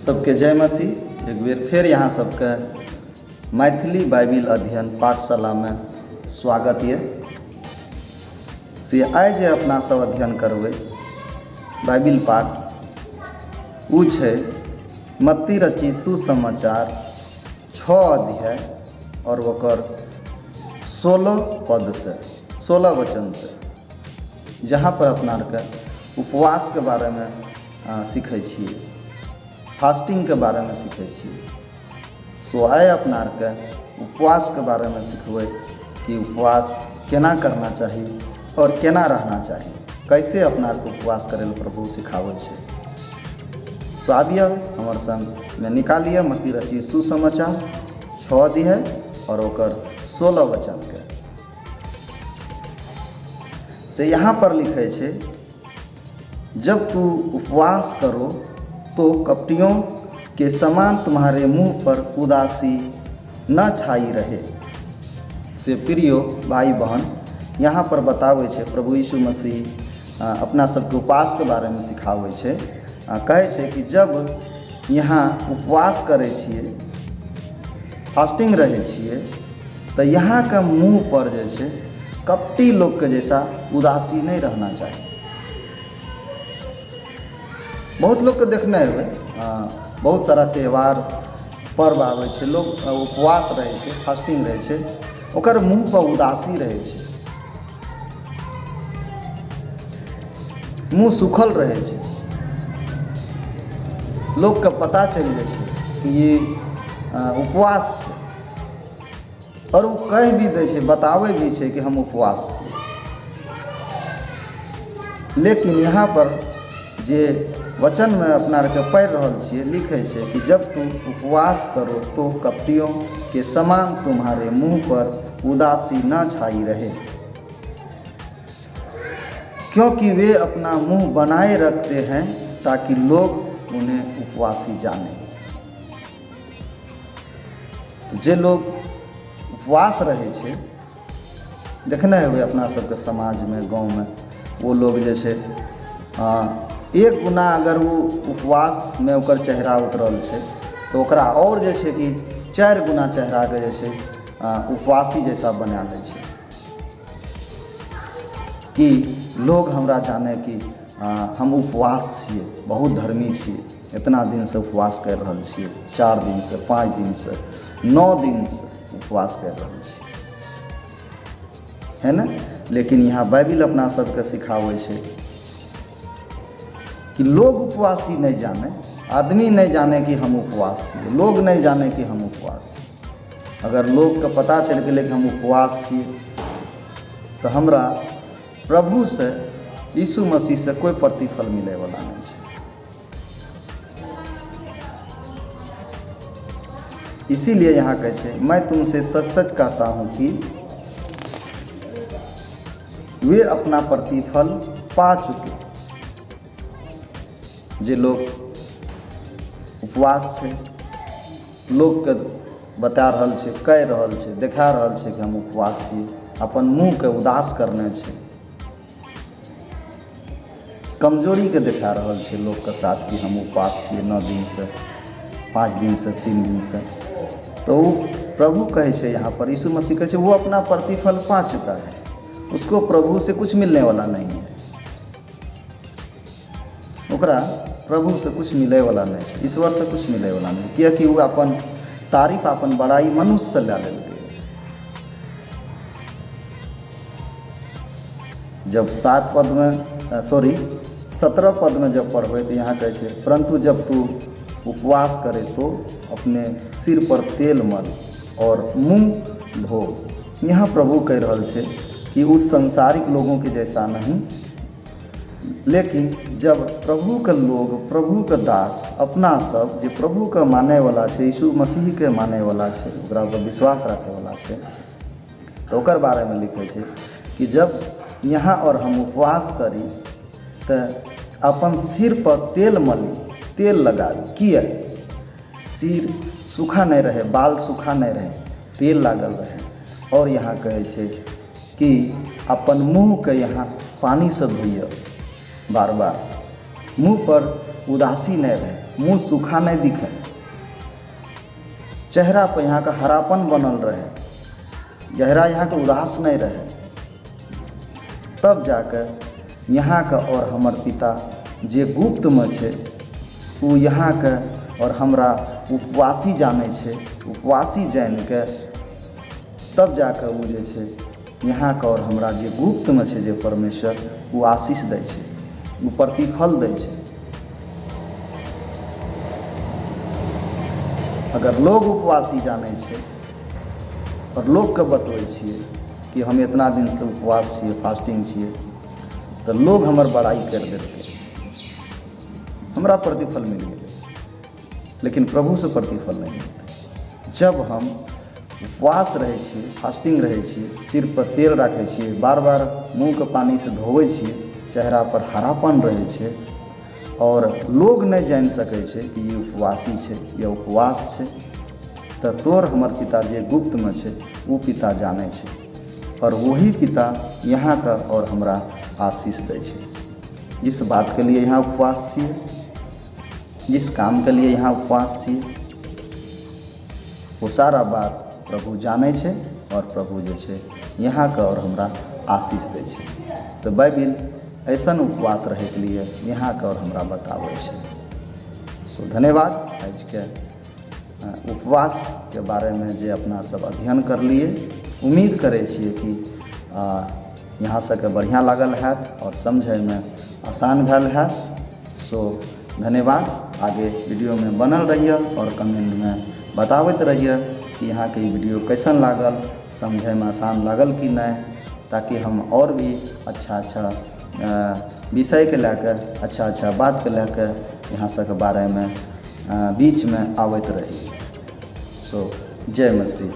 सबके जय मसीह। एक बेर फेर यहाँ सबके मैथिली बाइबिल अध्ययन पाठशालामे स्वागत यऽ। से आइ जे अपना सब अध्ययन करबै बाइबिल पाठ ओ छै मत्ती रचित सुसमाचार 6 अध्याय आओर ओकर 16 पदसँ 16 वचनसँ, जहाँ पर अपना आरके उपवासके बारेमे सीखै छियै, फास्टिंगके बारेमे सीखै छियै। सो आइ अपना आरके उपवासके बारेमे सिखबै कि उपवास केना करना चाही आओर केना रहना चाही, कैसे अपना आरके उपवास करै लए प्रभु सिखाबै छै। सो आबियौ हमर संगमे, निकालिअ मत्ती रचित सुसमाचार 6 अध्याय आओर ओकर 16 वचनके। से यहाँ पर लिखै छै, जब तू उपवास करो तो कपटियों के समान तुम्हारे मुंह पर उदासी न छाई रहे। से प्रियो भाई बहन, यहाँ पर बताबै छै प्रभु यीशु मसीह अपना सबके उपवासके बारेमे सिखाबै छै। कहै छै कि जब यहाँ उपवास करै छियै, फास्टिंग रहै छियै, तऽ यहाँके मुँह पर जे छै कपटी लोकके जैसा उदासी नहि रहना चाही। बहुत लोकके देखने हेबै, बहुत सारा त्यौहार पर्व आबै छै, लोक उपवास रहै छै, फास्टिंग रहै छै, ओकर मुँह पर उदासी रहै छै, मुँह सुखल रहै छै। लोकके पता चलि जाइ छै कि ई उपवास छै आओर ओ कहि भी दै छै, बताबै भी छै कि हम उपवास छी। लेकिन यहाँ पर जे वचनमे अपना आरके पढ़ि रहल छियै, लिखै छै कि जब तुम उपवास करो तो कपटियों के समान तुम्हारे मुँह पर उदासी न छाई रहे, क्योंकि वे अपना मुँह बनाए रखते हैं ताकि लोग उन्हें उपवासी जाने। जे लोग उपवास रहै छै, देखने हेबै अपना सबके समाजमे, गाँवमे, ओ लोग जे छै एक गुना अगर ओ उपवासमे ओकर चेहरा उतरल छै तऽ ओकरा आओर जे छै कि 4 गुना चेहराके जे छै उपवासी जैसा बना लै छै कि लोग हमरा जानै कि हम उपवास छियै, बहुत धर्मी छियै, एतना दिनसँ उपवास करि रहल छियै, 4 दिनसँ, 5 दिनसँ, 9 दिनसँ उपवास करि रहल छियै, है ने? लेकिन यहाँ बाइबिल अपना सबके सिखाबै छै कि लोग उपवासी नहि जानै, आदमी नहि जानै कि हम उपवास छियै, लोग नहि जानै कि हम उपवास छियै। अगर लोकके पता चलि गेलै कि हम उपवास छियै तऽ हमरा प्रभुसँ, यीशु मसीहसँ कोइ प्रतिफल मिलैवला नहि छै। इसीलिए यहाँ कहै छै, मैं तुमसे सच सच कहता हूँ कि वे अपना प्रतिफल पा चुके। जे लोग उपवास छै, लोकके बता रहल छै, कहि रहल छै, देखा रहल छै कि हम उपवास छी, अपन मुँहके उदास करने छै, कमजोरीके देखा रहल छै लोकके साथ कि हम उपवास छियै 9 दिनसँ, 5 दिनसँ, 3 दिनसँ, तऽ ओ प्रभु कहै छै यहाँ पर, यीशु मसीह कहै छै, वो अपना प्रतिफल पा चुका है, उसको प्रभु से कुछ मिलने वाला नहीं है। ओकरा प्रभुसँ किछु मिलैवला नहि छै, ईश्वरसँ किछु मिलैवला नहि, किएकि ओ अपन तारीफ, अपन बड़ाइ मनुष्यसँ लए लेलकै। जब 7 पदमे, सॉरी, 17 पदमे जब पढ़बै तऽ यहाँ कहै छै, परंतु जब तू उपवास करे तो अपने सिर पर तेल मल और मुँह धो। यहाँ प्रभु कहि रहल छै कि उस सांसारिक लोगों के जैसा नहीं, लेकिन जब प्रभुके लोग, प्रभुके दास, अपना सब जे प्रभुके मानैवला छै, यीशु मसीहके मानैवला छै, ओकरा पर विश्वास राखैवला छै, तऽ ओकर बारेमे लिखै छै कि जब यहाँ आओर हम उपवास करी तऽ अपन सिरपर तेल मली, तेल लगाबी। किए? सिर सूखा नहि रहै, बाल सूखा नहि रहै, तेल लागल रहै। आओर यहाँ कहै छै कि अपन मुँहके यहाँ पानिसँ धोइए, बार बार मुँहपर उदासी नहि रहै, मुँह सूखा नहि दिखै, चेहरा पर यहाँके हरापन बनल रहै, चेहरा यहाँके उदास नहि रहै, तब जाके यहाँके आओर हमर पिता जे गुप्तमे छै ओ यहाँके आओर हमरा उपवासी जानै छै। उपवासी जानिके तब जाके ओ जे छै यहाँके आओर हमरा जे गुप्तमे छै जे परमेश्वर, ओ आशीष दै छै, ओ प्रतिफल दै छै। अगर लोग उपवासी जानै छै आओर लोकके बतबै छियै कि हम एतना दिनसँ उपवास छियै, फास्टिंग छियै, तऽ लोग हमर बड़ाइ करि देलकै, हमरा प्रतिफल मिल गेलै, लेकिन प्रभुसँ प्रतिफल नहि मिलतै। जब हम उपवास रहै छियै, फास्टिंग रहै छियै, सिरपर तेल राखै छियै, बार बार मुँहके पानिसँ धोबै छियै, चेहरापर हरापन रहै छै आओर लोग नहि जानि सकै छै कि ई उपवासी छै या उपवास छै, तऽ तोर हमर पिता जे गुप्तमे छै ओ पिता जानै छै आओर वही पिता यहाँके आओर हमरा आशीष दै छै। जिस बातके लिए यहाँ उपवास छियै, जिस कामके लिए यहाँ उपवास छियै, ओ सारा बात प्रभु जानै छै आओर प्रभु जे छै यहाँके आओर हमरा आशीष दै छै। तऽ बाइबिल अइसन उपवास रहैके लिए यहाँके आओर हमरा बताबै छै। सो धन्यवाद। आजके उपवासके बारेमे जे अपना सब अध्ययन करलियै, उम्मीद करै छियै कि यहाँ सबके बढ़िआँ लागल हैत आओर समझैमे आसान भेल हैत। सो धन्यवाद। आगे वीडियोमे बनल रहिए आओर कमेंटमे बताबैत रहिए कि अहाँके ई वीडियो कैसन लागल, समझैमे आसान लागल कि नहि, ताकि हम आओर भी अच्छा अच्छा विषयके लए कऽ, अच्छा अच्छा बातके लए कऽ यहाँ सबके बारेमे बीचमे आबैत रही। सो जय मसीह।